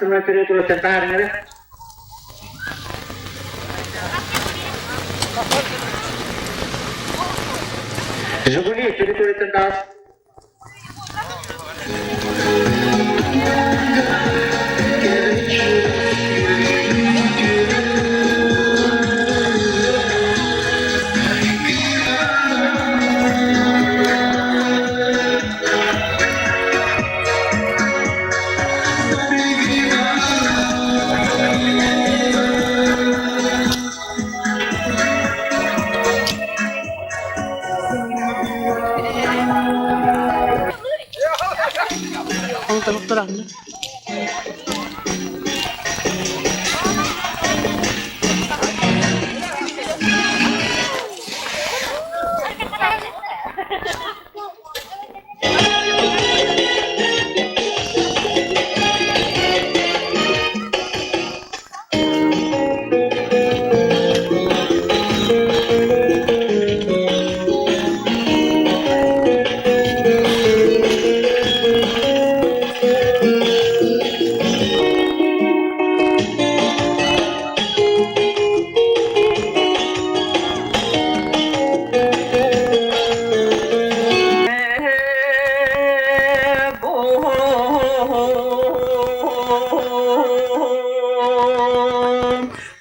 Максимовна төрүт таарыҥары. Жигули территориятын таас.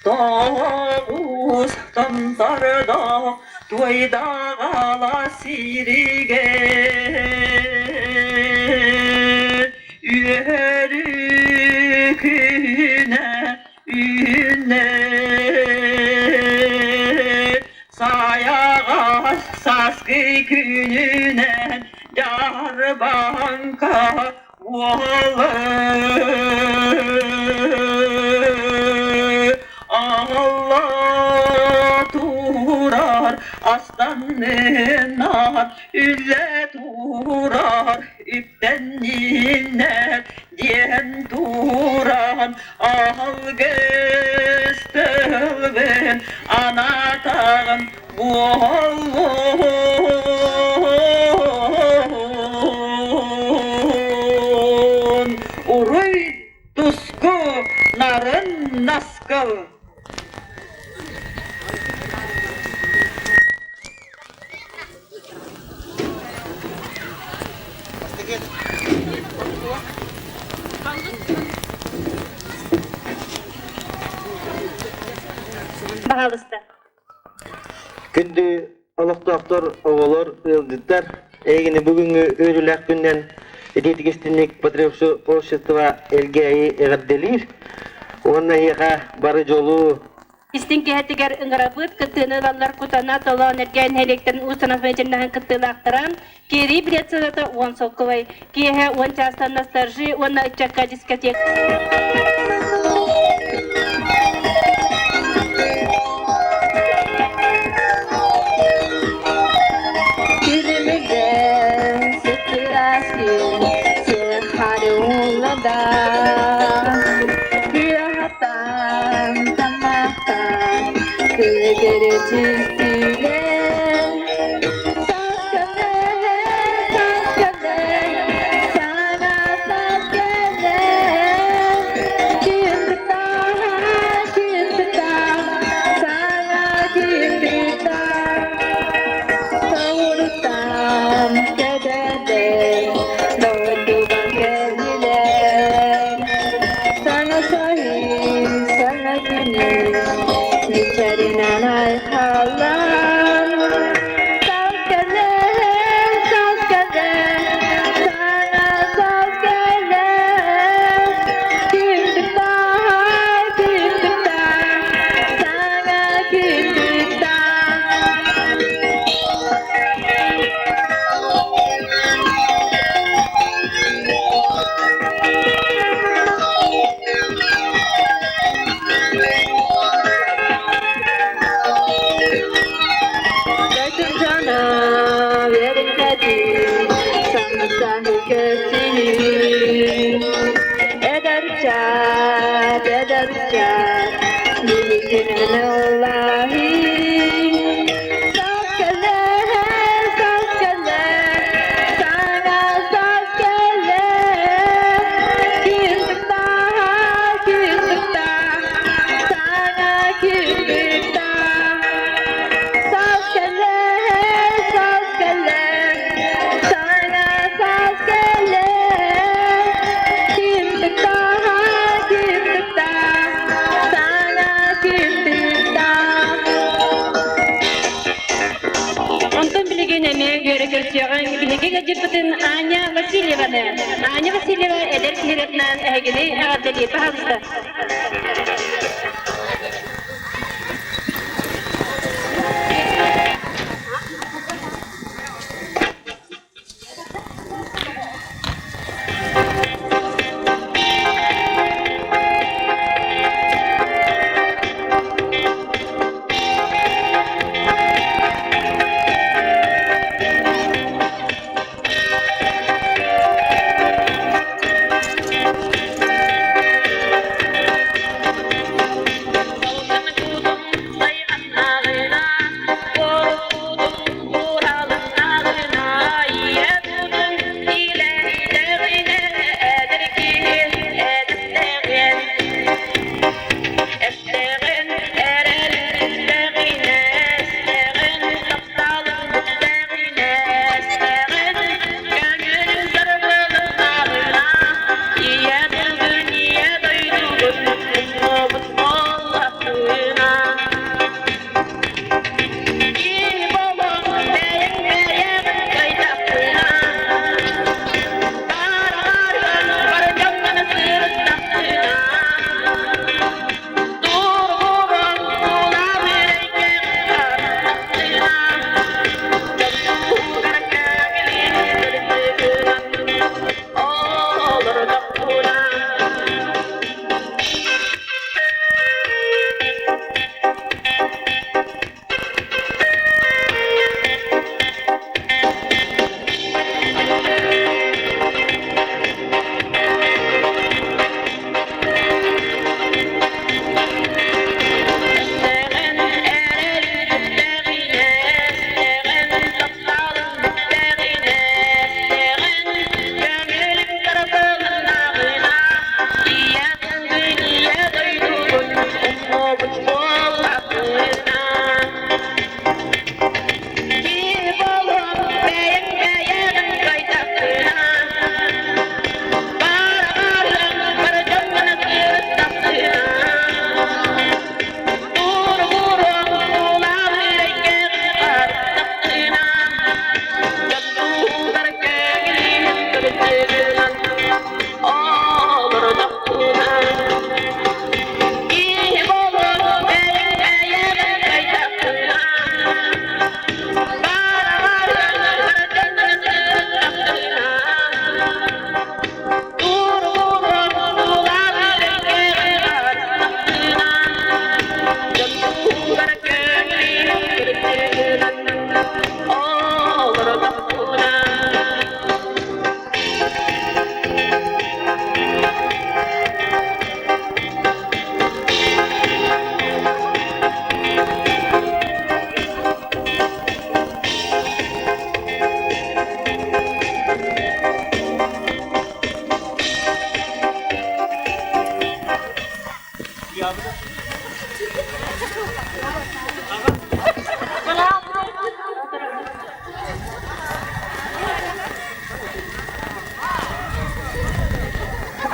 Тоҕустан туойдаҕала сиригэр үөрүү күнэ үүнэ Сайаҕас сааскы күнүнэн дьаарбаҥка буолар. Алла турар астаннынан үлэ турар үптэннинэн диэн туран алгыс тылбын анаатаҕым буоллун. Уруй туску нарын наскыл! Баҕалыста. Күндү олохтоохтор, оҕолор, ыалдьыттар, эйигини бүгүҥҥү үөрүүлээх күнүнэн итиитик истинник патриотическое общество Элгээйи эҕэрдэлиир уонна эһиэхэ бары дьолу, Истиҥ киһитигэр ыҥырабыт кыттыыны ылаллар Кутана, Толоон, Эргээн нэһилиэктэрин Уус-Санаа нэһилиэктэрин кыттыылаахтара. Киирии билет сыаната 10 солкуобай. Киэһэ 10 чаастан Ностальжи уонна ыччакка дискотека. Көрсүөҕүҥ биһиги ыалдьыппытын Аня Васильеваны. Аня Васильева эдэр киһи эһигини эҕэрдэлиир, пожалуйста.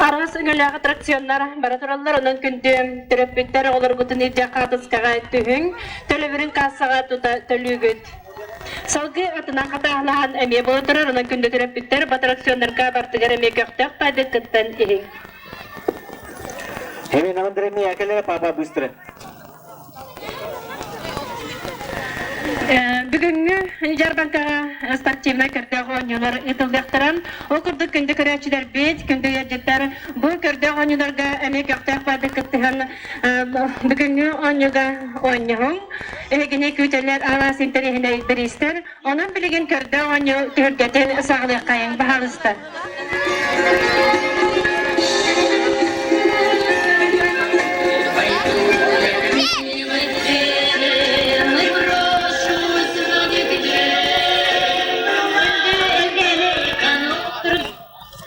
Араас өҥөлөөх аттракционнар бара тураллар, онон күндү төрөппүттэр оҕолоргутун илдьэ хаатыскаҕа түһүҥ, төлөбүрүн кассаҕа тута төлүүгүт. Салгыы атынан хатааһылаһан эмиэ буола турар, онон күндү төрөппүттэр аттракционнарга бартыгар эмиэ көхтөөх баайдык кыттан иһиҥ. Елена Андреевна, папа быстро. Бүгүҥҥү дьаарбаҥкаҕа спортивнай көрдөөх оонньуулар ыытыллыахтара. Ол курдук күндү көрөөччүлэрбит, күндү ыалдьыттар бу көрдөөх оонньууларга эмиэ көхтөөх баардык кыттыһан бүгүҥҥү оонньууга оонньоһуҥ. Эһигини күүтэллэр араас интэриэһинэй бириистэр. Онон билигин көрдөөх оонньуу түһүлгэтин саҕалыаххайыҥ, баһаалыста.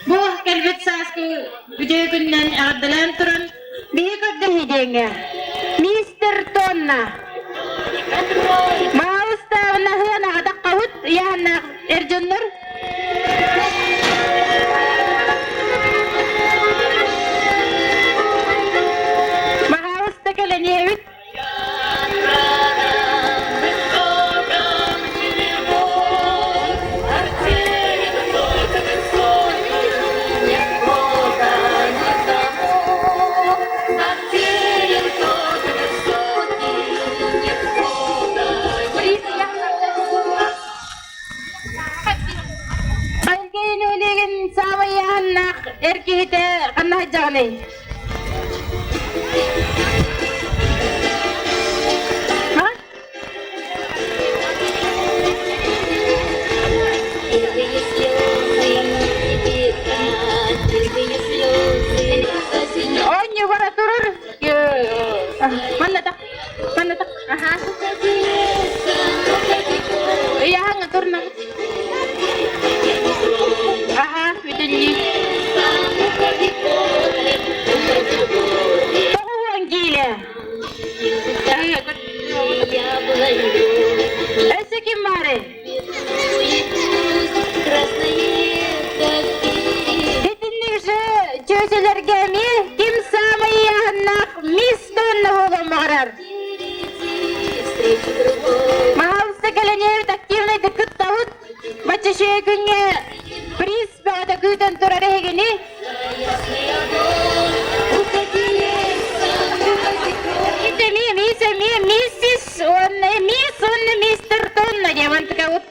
Бу кэлбит сааскы үтүө күнүнэн эҕэрдэлээн туран, биһи көрдөһүү Мистер Тонна Маалыстаабына ыанаҕа таххабыт ыйааннаах эр дьоннор Маҕаалыста кэлэн иһэбит. киһитэ ханна сылдьаҕыный? Оонньуу бара турар. Манна так, манна так. Аха. Ыйааһыҥҥа турна. Аха, бүтүннүү. 90 киилэ. Өссө ким баарый? Итинник же чүөчэлэргэ эмиэ ким саамай ыйааһыннаах мисс Донна буолуон баҕарар? Маһалыста кэлэниэбит активнайдык кыттабыт. Бачча үчүгэй күҥҥэ приз бөҕөтө күүтэн турар эһигини. Итеми, мисс, эми, миссис уонна мисс уонна мистер Тонна диэн мантыкабыт.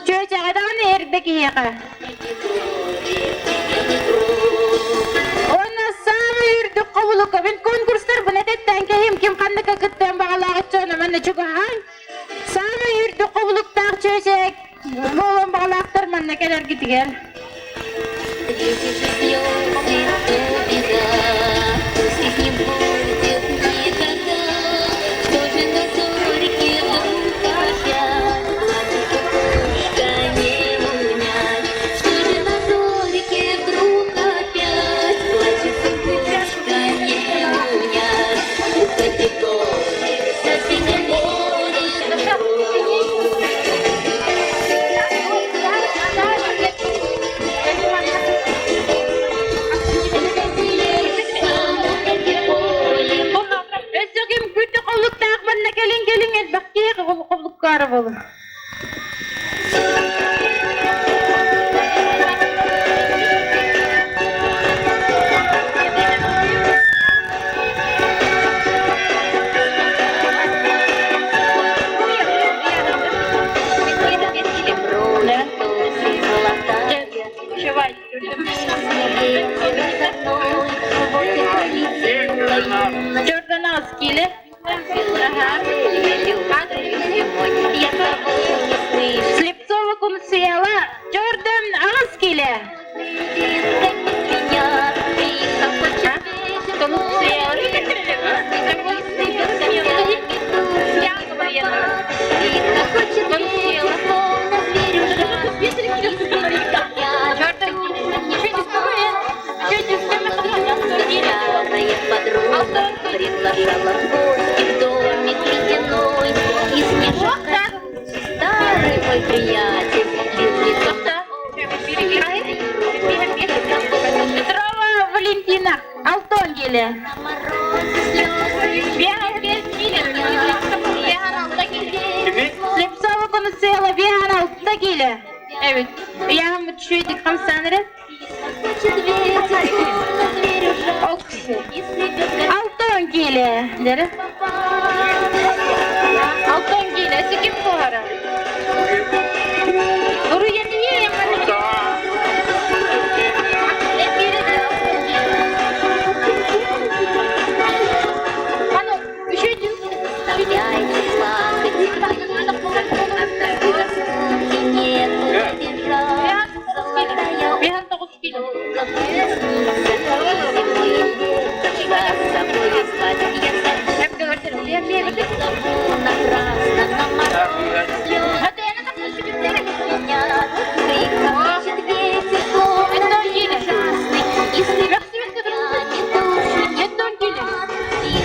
Чүөчэҕэ даҕаны эрдэ киһиэхэ. Уонна саамай үрдүк хобулукка мин конкурстарбын этэттээн кэһим ким ханныка кыттыан баҕалаах ыччаны манна чугаһаан саамай үрдүк хобулуктаах чүөчэ буолуон баҕалаахтар манна кэлэргитигэр. Өссө ким күтү холуктаах манна кэлин кэлин элбэх киһи холуккаара болун. Чердоновский Слепцова кумсуяла Jordan аҕыс килэ. Приглашала в гости в домик ледяной. И снежок старый мой приятель Петрова Валентина Алтон килэ. Слепцова Конуцела биэһэн алта киилэ. Evet. Ыйааһын үчүгэйдик хамсаан эрэ. Алтан киилэ. Дere. Алтан киилэ. Ким буһара? Уруйан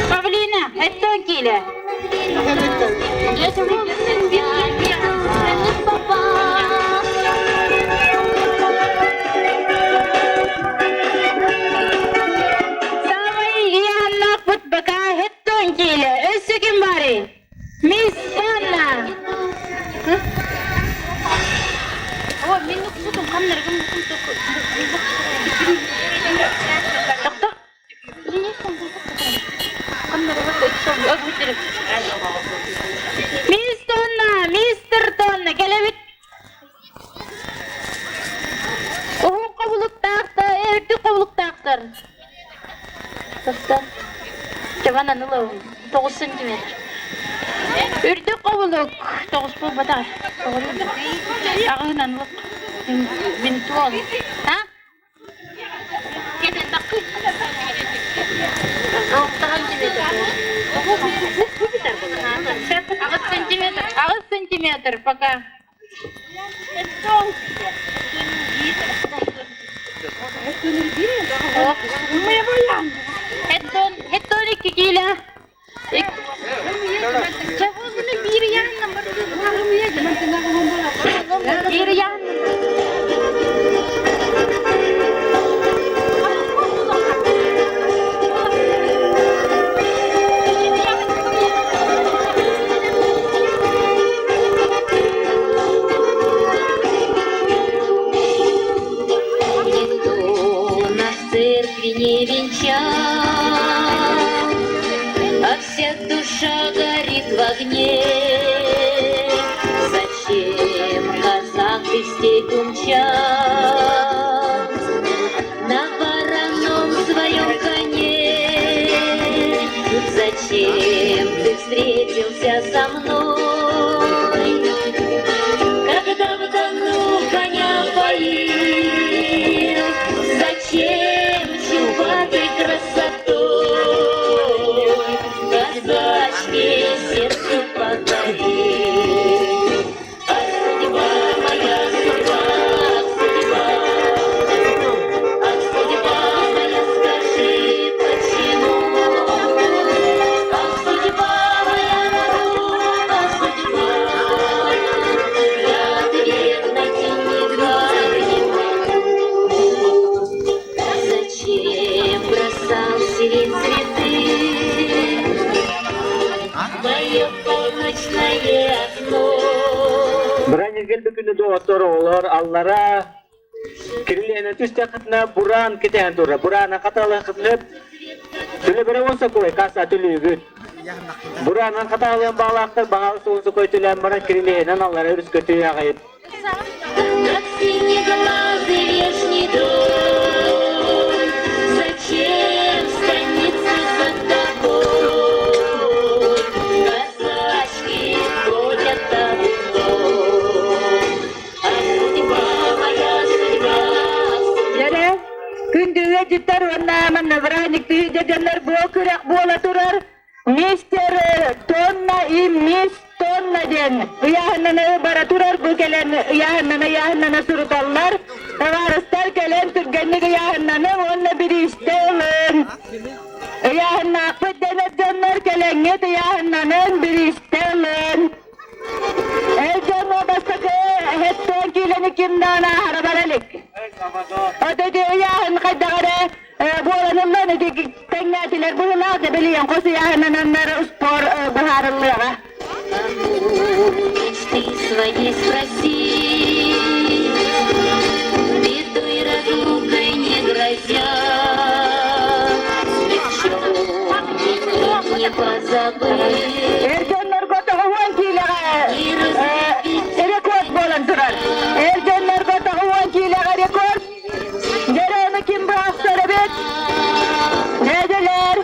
Павлина, эттон киилэ. Саамай иһаннаахпыт бакаа эттон киилэ. Өссө ким баарый? Мисс Анна. Мисс Тонна, мистер Тонна, кэлэбит. Уһун хобулуктаахта, үрдүк хобулуктаахта. Чабан ылабын. 9 сантиметр. Үрдүк хобулук. 9 буолбатах. Аҕыһынан ылык. Мин туол. А? 6 сантиметр. 8 сантиметр. 8 сантиметр пока. Хеттон 2 киилэ. Биир Никто нас в церкви не венчал, А вся душа горит в огне. Зачем казак ты в степь умчал На вороном своем коне? Зачем ты встретился со мной, Когда в Дону коня поил? Зачем чубатой красотой Казачке сердце покорил? Ах, судьба моя, судьба, ах, судьба, Ах, судьба моя, скажи, почему? Ах, судьба моя, ах, судьба, Я ответ найти никак не могу. Зачем бросал сирень цветы в мое полночное окно? Быран келби күнү доҕоттор оҕолор аллара кирилиэнэ түстэххитинэ буран кэтэһэн турар. Бурана хатаалыаххытына төлөбүрэ 10 солкуобай касса төлүүгүт. Буранан хатаалыан баҕалаахтар баҕалыс 10 солкуобай төлөөн баран кирилиэнэн аллара өрүскэ түһэҕит. Как синеглазый вешний дождь, Зачем станица за тобой? Казачки ходят табуном. Ах, судьба моя, судьба, Дьэ, күндү ыалдьыттар уонна манна бырааһынньыктыы дьоннор бу күрэх буола турар. Мистер Тонна и мисс Тонна диэн ыйааһыннана бара турар бу кэлэн ыйааһыннана ыйааһыннана суруталлар. Табаарыстар кэлэн түргэнник ыйааһыннаныҥ уонна бириистэ ылыҥ. Ыйааһыннаахпыт дэнэр дьоннор кэлэҥҥит ыйааһыннаныҥ бириистэ ылыҥ. Эр дьоҥҥо бастакы 70 киилэни ким даҕаны аһара бара илик. Ити ыйааһын хайдах эрэ буолан ыллан ити тэҥнээтилэр быһыылаах да билигин хос ыйааһыннананнар спор быһаарыллыаҕа. Мечты своей спроси, Бедой разлукой не грозя, Ни в чем не позабыть. Эр дьоннорго 90 киилэҕэ рекорд буолан турар. Эр дьоннорго 90 киилэҕэ рекорд. Дьэ ону ким быһахсар эбит? Дьээдьэлэр.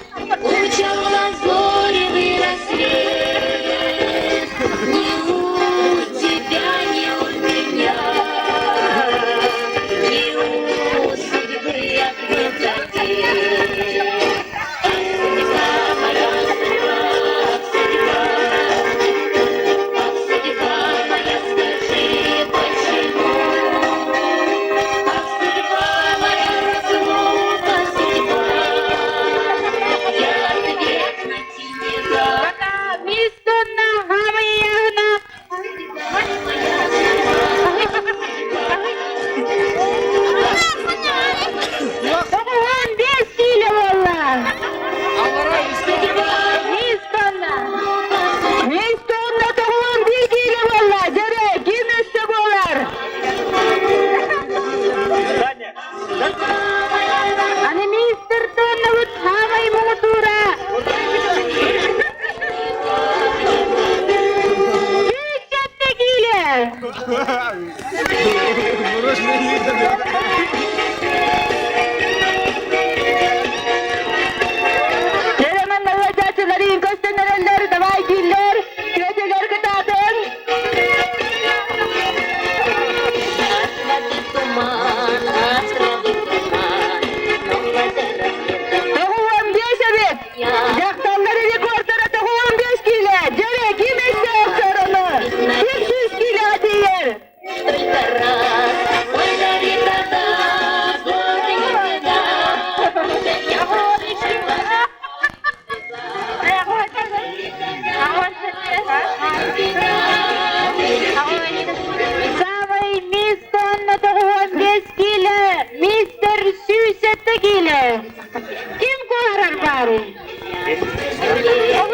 Умчал лазоревый рассвет, Ни у тебя, ни у меня, Ни у судьбы ответа нет. Ах, судьба моя, судьба, ах, судьба, Ах, судьба моя, скажи, почему?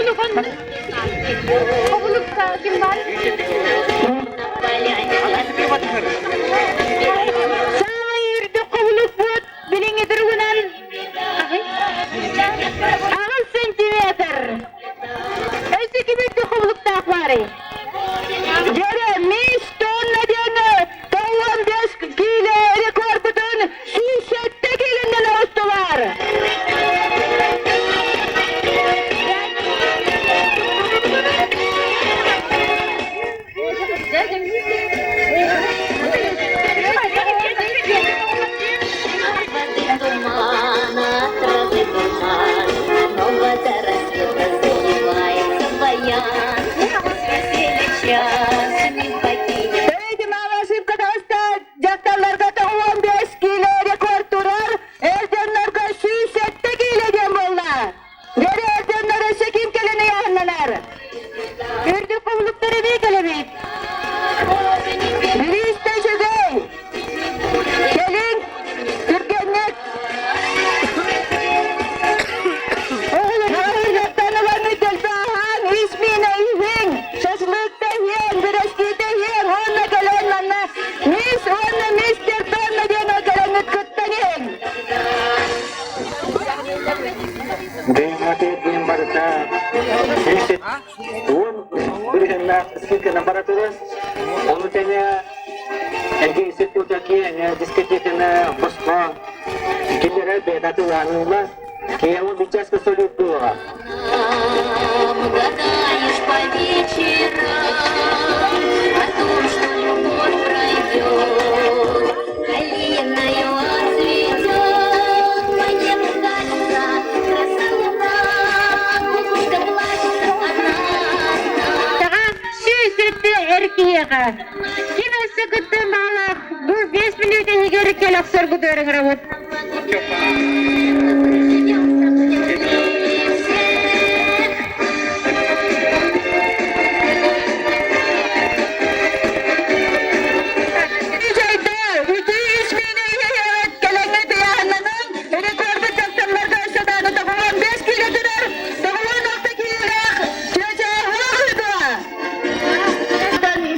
Хобулук онно. Хобулук ким бар? Саамай үрдүк хобулук буот билиҥҥи туругунан аҕыс сантиметр. Өссө ким үрдүк хобулуктаах баарый? Дьэрэ, мисс тонна диэн 95 киилэ рекордутун 107 киилэннэн оҕустулар. Тумана, травы туман, снова до рассвета заливается баян. Веселье час мы покинем. Эти мала ошибка таҕыста дьахталларга 95 киилэ рекорд турар, эр дьоннорго 107 киилэ диэн буолла. Дьэрэ эр дьоннор өссө ким кэлэн ыйааһыннанар? Үрдүк хобулуктар эмиэ кэлэбит. Бириистэ үчүгэй! Кэлиҥ, түргэнник! Оҕолоргуттан ылан дэлби аһаан, ис миинэ иһиҥ, шашлыкта иһиэҥ, бэрэскиитэ иһиэҥ уонна кэлэн манна мисс уонна мистер Тонна диэн кэлэҥҥит кыттан иһиҥ. Дыйматы диэн барыта 110 бырыһыаннаах скидканан бара турар. Ону тэҥэ эргэ институтаки дискотеканы босхо киллэрэр бэйэтэ атыылаһыныыла. Киһи бичаска солют буолуоҕа. Гадаешь по вечерам о том, что любовь пройдет, калиною отцветет, по небу катится краса луна, кукушка плачет одна, одна. Таға сүүсетті эркиэҕэ. Ким өссө кыттыан баҕалаах бу 5 мүнүүтэ иһигэр кэлэ охсоргут ыҥырабыт. Проживем всех. Үчүгэйдэ, үтүү үс миинэ иһэбит, кэлэҥҥэ тыйааһыннанан, рекордун дьахталларга өссө даҕаны 95 киилэ турар, 96 киилэлээх чүөчээһи ыытыа.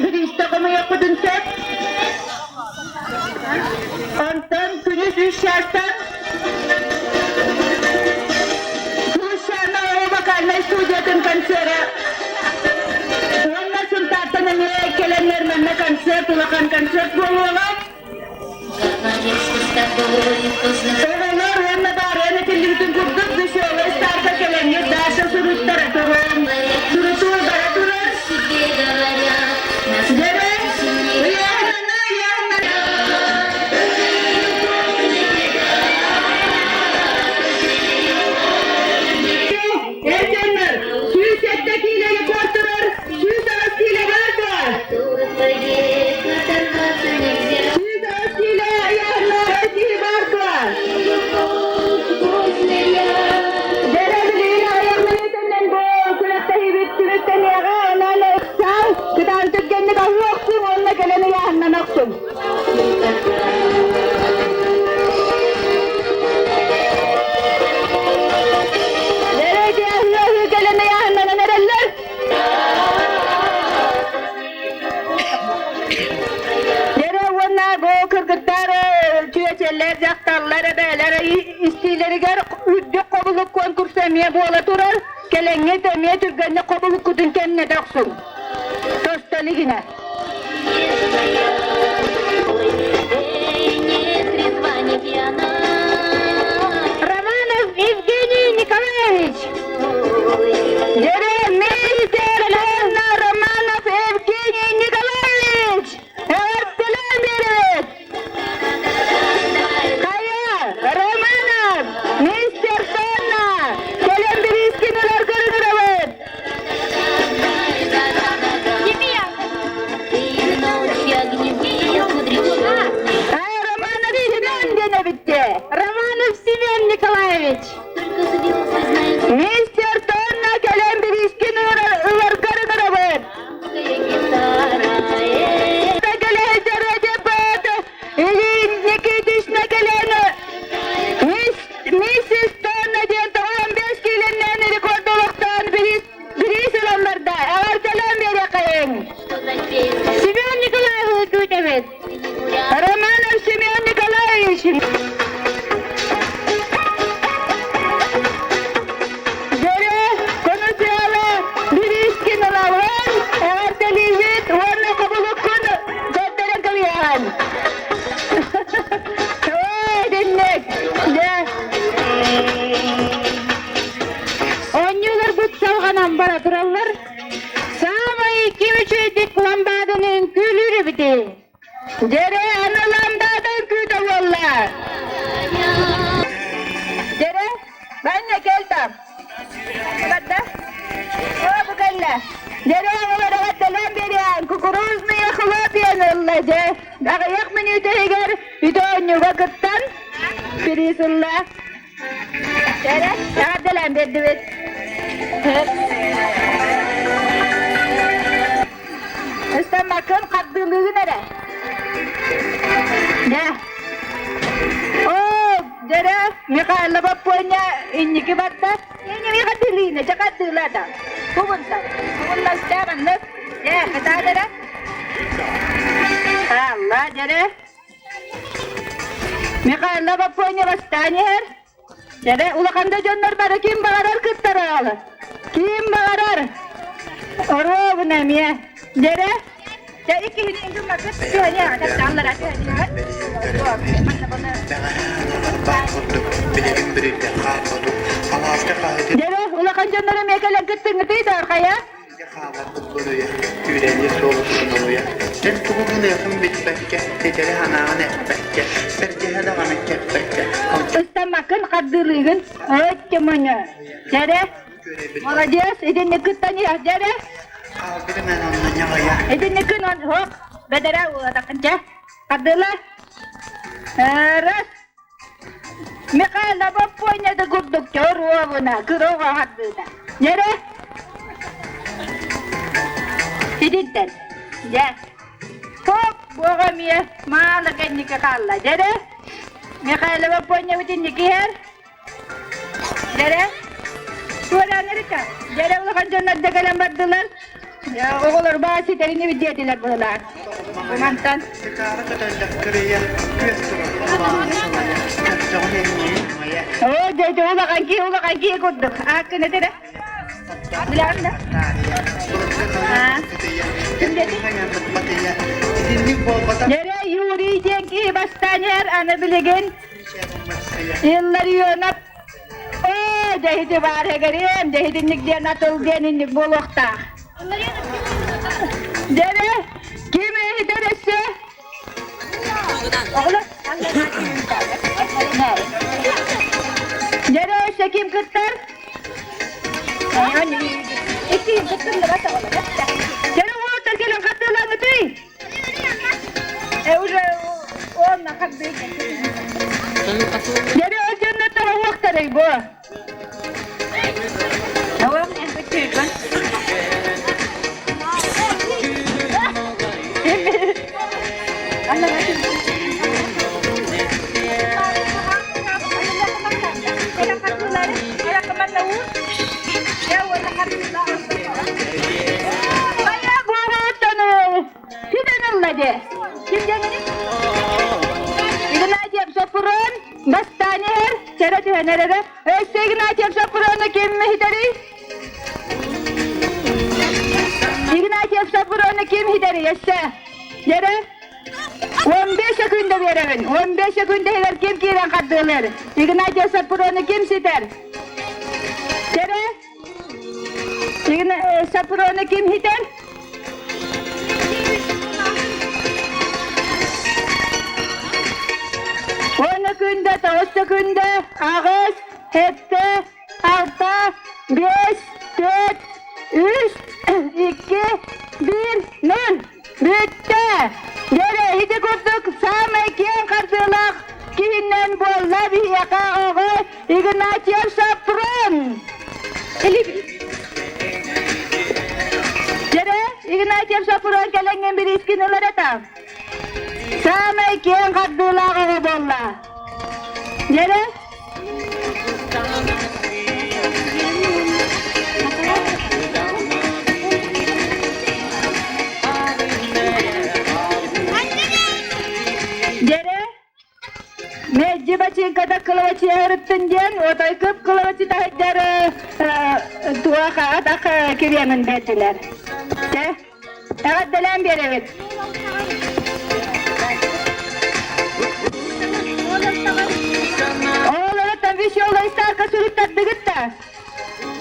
Бириистэ хомуйуохпутун сөп. Онтон күнүс үс чаастан Хрущана вокальнай студиятын концера уонна Сунтаартан эмиэ кэлэннэр манна концерт, улахан концерт буолуоҕа. Оҕолор уонна баарыан этиллибитин курдук веселый старка кэлэҥҥит Даша суруттара туран, сурутуу бара турар. Дьэрэ, ыйааһынаны ыйааһыннара. Эр дьоннор, 107 киилэни куоттурар, 108 киилэ баар дуо? 108 киилэ ыйааһыннаах киһи баар дуо? Дьэрэ билигин аҕыйах мүнүүтэннэн бу күрэхтэһиибит түмүктэниэҕэ, онон ыксаан, кытаан түргэнник аһыы охсуҥ уонна кэлэн ыйааһыннан охсуҥ. Дьэрэ аһыы-аһыы кэлэн ыйааһыннанан эрэллэр. Дьэрэ уонна бу кыргыттар чүөчэлэр, дьахталлар, эбээлэр истиилэригэр үрдүк хобулук конкурса эмиэ буола турар. Кэлэҥҥит эмиэ түргэнник хобулуккутун кэмнэтэ охсуҥ. Тосто илигинэ. Романов Евгений Николаевич. Дьэрэ мистер Лена Романов Евгений Николаевич! Эҕэрдэлээн биэрэбит! Хайа, Романов, мистер Тонна, кэлэн бириискин ыларгар ыҥырабыт! Ай, Романов Семен диэн эбитте. Оонньоон бара тураллар. Саамай ким үчүгэйдик ламбааданы үҥкүүлүүр эбитий? Дьэрэ аны ламбаада үҥкүүтэ буолла. Дьэрэ, манна кэл там. Барда. О, бу кэллэ. Дьэрэ оҕолор эҕэрдэлээн биэриэҥ. Кукурузные хлопьяны ылла дьэ. Аҕыйах мүнүүтэ иһигэр үтө оонньууга кыттан приз ылла. Дьэрэ, эҕэрдэлээн биэрдибит. Ыстаммаккын хардыылыыгын эрэ. Дьэ. Оо, дьэрэ, Михайло Боппуонньа инники барда. Инники хардыылыына, дьэ хардыыла да. Кубунта. Кубуннастаа маннык. Дьэ, кытаат эрэ. Алла, дьэрэ. Михайло Боппуонньа бастаан иһэр. Дьэрэ, улахан да дьоннор бары ким баҕарар кыттар Ким баҕарар? Оруобуна эмиэ. Дьэрэ, дьэ иккиһини гыммаккыт түһэниэҕэ, таптааллара түһэниэҕэ. Дьэрэ, улахан дьоннор эмиэ кэлэн кыттыҥҥытый да архайа? Хааларбыт буруйа, күүрээнньит суолуттан олуйа, дьэн тугу гыныахын билбэккэ, ситэри санааҕын эппэккэ, бэргэһэ даҕаны кэппэккэ, Ыстаммаккын хардыылыыгын, өттүмүнү. Дьэрэ, молодец, итинник кыттан иһ, дьэрэ. Хаалбытым эн онно ньаҕыйа. Итинник гын он, хоп, бэдэрэ уолатаххын чэ. Хардыыла. Раз. Михайло боппуонньа да курдук чоруобуна, кыра оҕо хардыыта. Дьэрэ. Ситинтэн. Дьэ. Хоп, буоҕа эмиэ маала кэнники хаалла. Дьэрэ. Михайло боппуонньабыт инники иһэр. Дьэрэ. Туораан эрикэ. Дьэрэ улахан дьоннор да кэлэн бардылар. Оҕолор баа ситэрини диэтилэр быһылаан. Мантан. Сыкаары көтөллөх кырыйа, күөс турар олоҕун салайа, көрдөҕүн эмньиин умайа. Оо, дьэ, улахан киһи, улахан киһи курдук. Ааккын этэрэ. Билэҕин да? Дьэрэ Юрий диэн киһи бастаан иһэр, аны билигин Илларионов Оо, дьэһити баар эгэриэм, дьэһитинник диэн атыл диэн инник буолуохтаах. Дьэрэ, ким иһитэр өссө? Дьэрэ өссө ким кыттар? Дьэрэ уолаттар кэлэн хаттыылаҥытый? Уже он Дьэрэ ол дьонно тоһоһуохтарый бу? Хайа буолуоттану ким ылла де? Ким деңини? Игнатьев Сопрун бастаан иһэр, чэрэ түһэн эрэрэ. Өссө Игнатьев Сопруну ким иһитэрий? Игнатьев Сопруну ким иһитэрий өссө? Дьэрэ? 15 секунда биэрэбин. 15 секунда иһигэр ким киирэн хардыылыр? Игнатьев Сопруну ким ситэр? Дьэрэ? Сопруну ким иһитэр? Уонна күндэ, тоҕус күндэ, аҕыс, сэттэ, алта, биэс, түөрт, үс, икки, биир, нөл. Бүттэ! Дьэрэ, ити курдук саамай киэҥ хардыылаах киһинэн буолла биһиэхэ оҕо Игнатьев Сопрун! Дьэрэ, Игнатьев Сопрун кэлэҥҥин бириискин ылар этэ. Саамай киэҥ хардыылаах оҕо буолла. Дьэрэ, Дьэрэ, Мэлдьи бачыыҥката кылабачыйарыттын диэн отой кып кылабачы таһырдьар туох атах кириэмин биэрдилэр. Чэ, эҕэрдэлээн биэрэбит. Оҕолору там веселая старка суруттардыгыт да?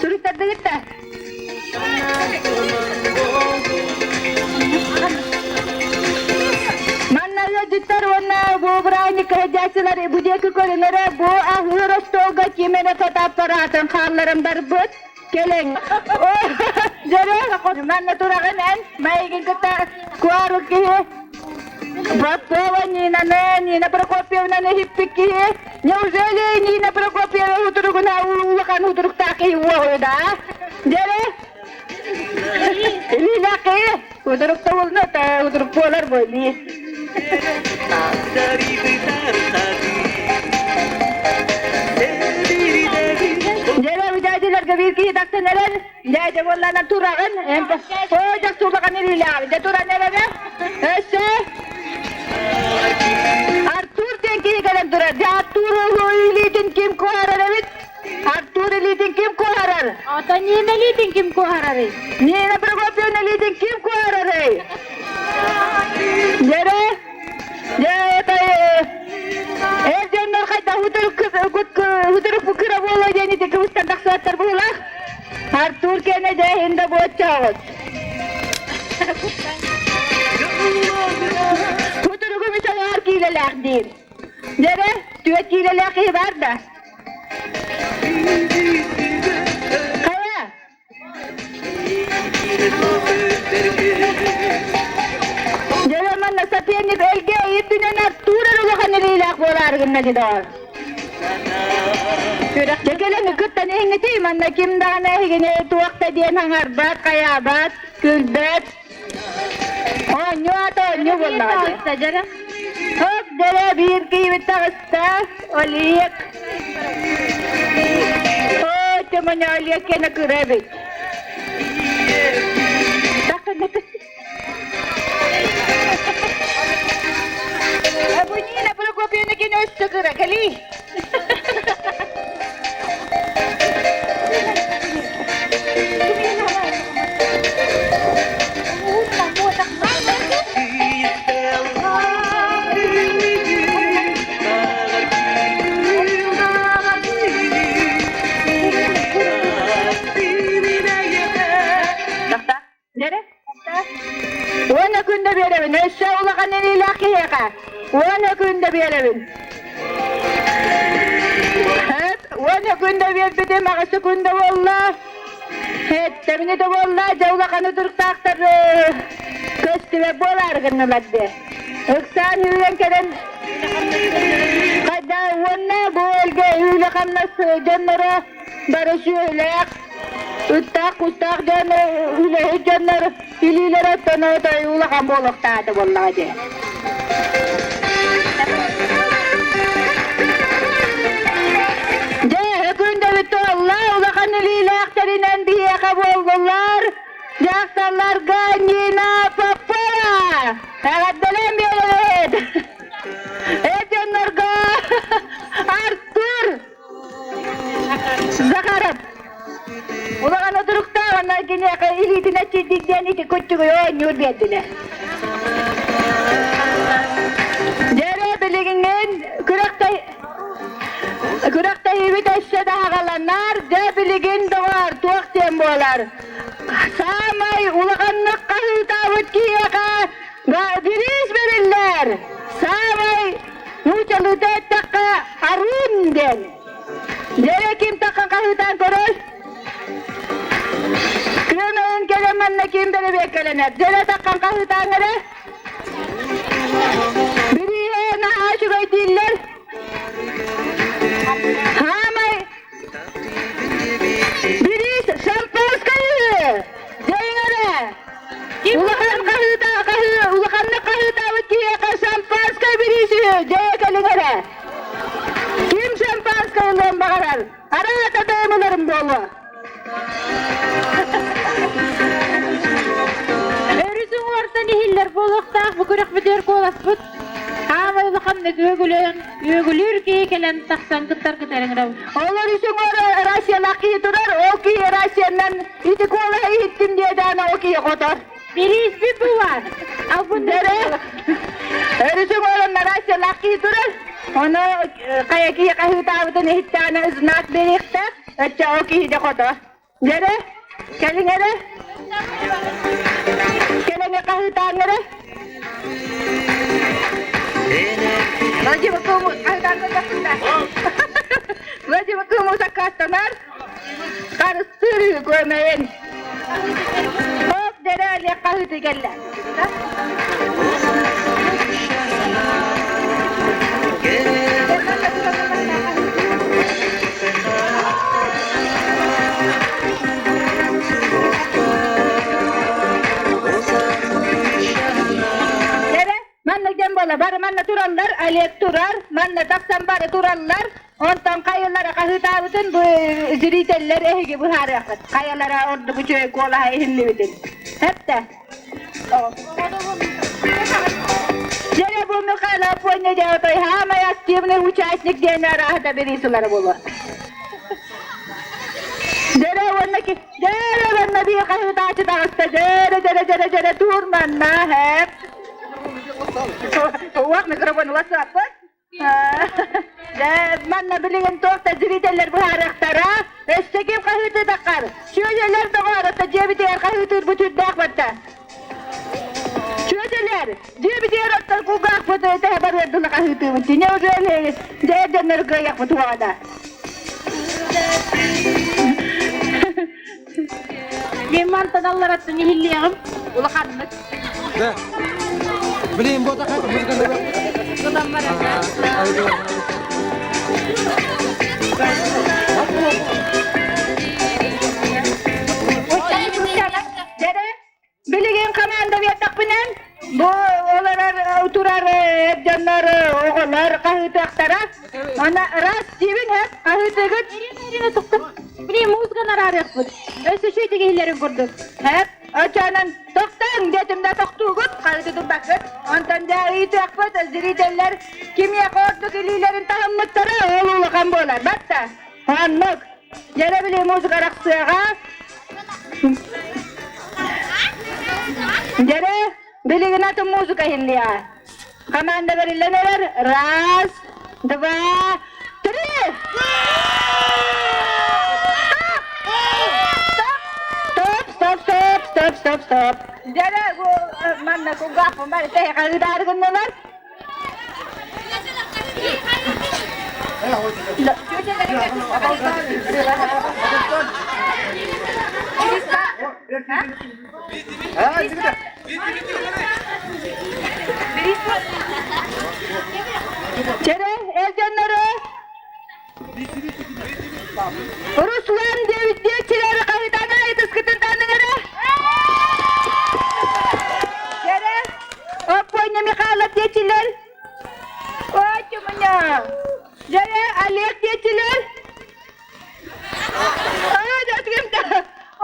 Суруттардыгыт да? Манна ыалдьыттар уонна бу бырааһынньык кыһайдааччылар бу диэки көрүҥэрэ бу аһыыр остуолга ким эрэ фотоаппаратын хаалларан барбыт. Кэлиҥ. Дьэрэ, манна тураҕын эн, майгын кытта куару киһи. Попова Нинаны, Нина Прокопьевнаны иһиппит киһи. Неужели Нина Прокопьева утуругуна улахан утуруктаах киһи уоҕуй да? Дьэрэ, Илиилэхи, утурук тобулна, утурук буолар буолии. Дьэ, дядиларга биир киһи тахсан эрэр, дядя буоллаана тураҕын, оо, дьахсуулахан илиилээҕин, дьэ туран эрэрэ, өссө Артур диэн киһи кэлэн турар, дьэ Артур илиитин ким куоһарар эбит? Артур илиитин ким куоһарар? Ото Нина илиитин ким куоһарарый? Нина Прокопьевна илиитин ким куоһарарый? Дьэрэ, дьэ, это эр дьоннор хайдах утурук кыра буолуо диэн ити кыбыстан тахсыбаттар быһыылаах. Артур кэнэ дьэ иһин да буоччоҕут. Утуругу мүчөҥөр киилэлээх диир. Дьэрэ, түөрт киилэлээх киһи баар да? Хайа? Дьэ, манна соперник өлгө үрдүнэн Артур эрэ улахан илиилээх буолаары гынна дии доҕор. Дьэ кэлэн кыттан иһиҥҥитий, манна ким даҕаны эһигини туох да диэн хаҥарбат, хайаабат, күлбэт. Оонньуу аата оонньуу буоллаҕа дии. Хоп, дьэ биир киһибит таҕыста, Олег. Оо, Тимоня Олег кэнэ кыра эбит. Бу Нина Прокопьевна кини өссө кыра, кэлий. Уон күндэ биэрэбин, өссө улахан илиилээх киһиэхэ. Уон күндэ биэрэбин. Уон күндэ биэрбитим, аҕыс күндэ буолла. Эттэбини да буолла, дьэ улахан утуруктаахтар көстүбэт буолаары гыннылар дии. Ыксаан үүрэн кэлэн хайда уонна бу өлгө үлэ-хамнас дьонноро бары сүөһүлээх, ыттаах-кустаах дьон үлэһит дьоннор илиилэрэ оттоно улахан буолуохтаата буоллаҕа дии. Дьэ, өкүндэбит туолла, улахан илиилээхтэринэн биһиэхэ буоллулар. Дьахталларга Нина Попова! Эҕэрдэлээн биэрэбит! Эр дьоннорго Артур Захаров! Улахан отуруктаах онно киниэхэ илиитин эччийдик диэн ити куччугуй оонньуур биэрдилэр. Дьэрэ билигин күрэхтэй күрэхтэһиибит өссө да аҕаланар, дьэ билигин доҕоор туох диэн буолар. Саамай улаханнык хаһыытаабыт киһиэхэ бириис бэриллэр. Саамай нуучалыыта эттэххэ Арун диэн. Дьэрэ ким таххан хаһыытаан көрөр? Күөмэйин кэлэн манна ким бэрэбиэккэлэнэр? Дьэрэ таххан хаһыытаан эрэ. Бирииһэ наһаа үчүгэй дииллэр. Хаамай бириис шампанскай үһү. Дьэйиҥ эрэ. Улахан хаһыыта хаһыы улаханнык хаһыытаабыт киһиэхэ шампанскай бириис үһү. Дьэйэ кэлиҥ эрэ. Ким шампанскай ылыан баҕарар? Араата тойомуларым буолуо. Өрүс уҥуортан иһиллэр буолуохтаах бу күрэхпитигэр куоласпыт. Хаамай улаханнык үөгүлөөн, үөгүлүүр киһи кэлэн тахсан кыттаргыт эрэҥрэв. Ол өрүс уҥуор Россиялаах киһи турар, ол киһи Россиянан ити куолаһы иһиттим диэтээн ол киһи хотор. Бирииспит бу бар. Албын Өрүс уҥуорун Россиялаах киһи турар. Ону хайа киһи хаһыытаабытын иһиттэҕинэ знак биэриэхтээх. Өччө ол киһи де хотор. Дьэрэ. Кэлиҥ эрэ. Кэлэҥэ хаһыытааҥ эрэ. Владимир Кыму хаһыытаан көрбөппүн да. Владимир Кыму саккаастанар. Харыстыыр үһү көмөйүн. Хоп дэрэ Олег хаһыытыы кэллэ. Эрэ, маннык дьон буола бары манна тураллар, Олег турар, манна тахсан бары тураллар. Онтон хайалара хаһыытаабытын бу зрителлэр эһиги быһаарыаххыт. Хайалара ордук үчүгэй куолаһа иһиллибитин. Хэптэ. Дьэ бу Михаил Афоня дьэ самый активный участник диэн арааһыта бириисылара буолуо. Дьэрэ уонна дьэрэ уонна биир хаһыытааччы таҕыста дьэрэ дьэрэ дьэрэ дьэрэ тур манна хэп. Уох микрофон уасаппыт. Манна билигин туох да зрителлэр быһаарыахтара. Өссө ким хаһыытыытаххар? Чүөчэлэр доҕоор, оттон дьиэбитигэр хаһыытыырбыт үрдээх барда. Чүөчэлэр, дьиэбитигэр оттон кулгаахпыт тэһэ барыар дылы хаһыытыыбыт. Неужели дьэ дьоннор кыайыахпыт уоҕа Мен мантан аллараттан иһиллиэҕим улаханнык. Да. Блин, вот так музыка. Билигин команда биэрдэхпинэн бу олорор турар дьоннор оҕолор хаһыытыахтара. Ана раз диибин һэ хаһыытыгыт. Ирина туктук. Блин, музыканы араарыахпыт. Өссө үчүгэй иһиллэрин курдук. Һэп, очонон тохтоҥ диэтим да тохтуугут, хаһыыты турбаккыт. Онтон дьэ ыйытыахпыт, зрителлэр кимиэхэ ордук илиилэрин таһыммыттара ол улахан буолар. Батта, оннук. Дьэрэ били музыка арахсыаҕа. Дьэрэ, билигин атын музыка иһиллиэҕэ. Команда бэриллэн эрэр. Раз, два, три! Стоп, стоп, стоп, стоп, стоп, стоп. Дьэрэ, манна кулгаахпын бар, тэһэ хаһыытаары гыннылар. Чэрэ, эр дьоннору Руслан диэбит диэччилэри хаһыытаан аайытыскытын таанныҥ эрэ. Чэрэ, Оппуонньа Михайлов диэччилэр. Очумня. Дьэрэ, Олег диэччилэр.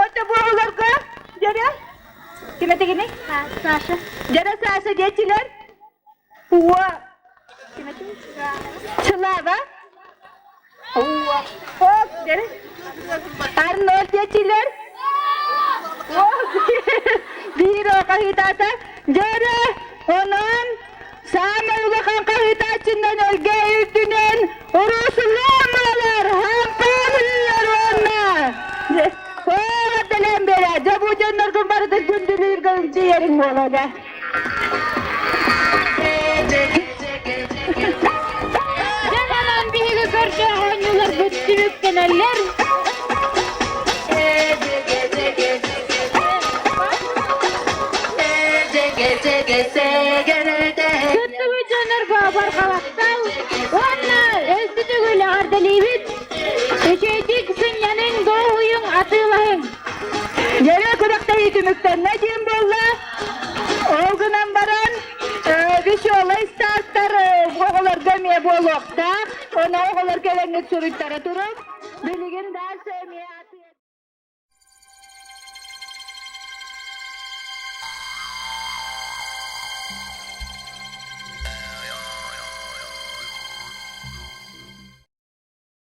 Ото буоларга дьэрэ. Ким этигини? Саша. Дьэрэ Саша диэччилэр. Уо. Слава. Уо. Оп, дьэрэ. Арнольд диэччилэр. Биир хаһыытаата. Дьэрэ, онон саамай улахан хаһыытааччынан өлгө үрдүнэн Руслан буолар, хампаан үллэр уонна Оҕордолон бэрэ, дьэ бу дьонноргун барытын күндүлүүргэ үҥчүйэриҥ буолуо дэ. Дьэ манан биһиги көрдөөх оонньууларбыт түмүктэнэллэр. Кыттыбыт дьоннорго барҕалахтал уонна өссө төгүл эҕэрдэлиибит. Үчүгэйдик сынньаныҥ, дуоһуйуҥ, атыылаһыҥ. Дьэрэ күрэхтэһии түмүктэннэ диэн буолла. Ол гынан баран, веселый старттар оҕолорго эмиэ буолуохтаах. Ону оҕолор кэлэҥҥит суруйтара туруҥ.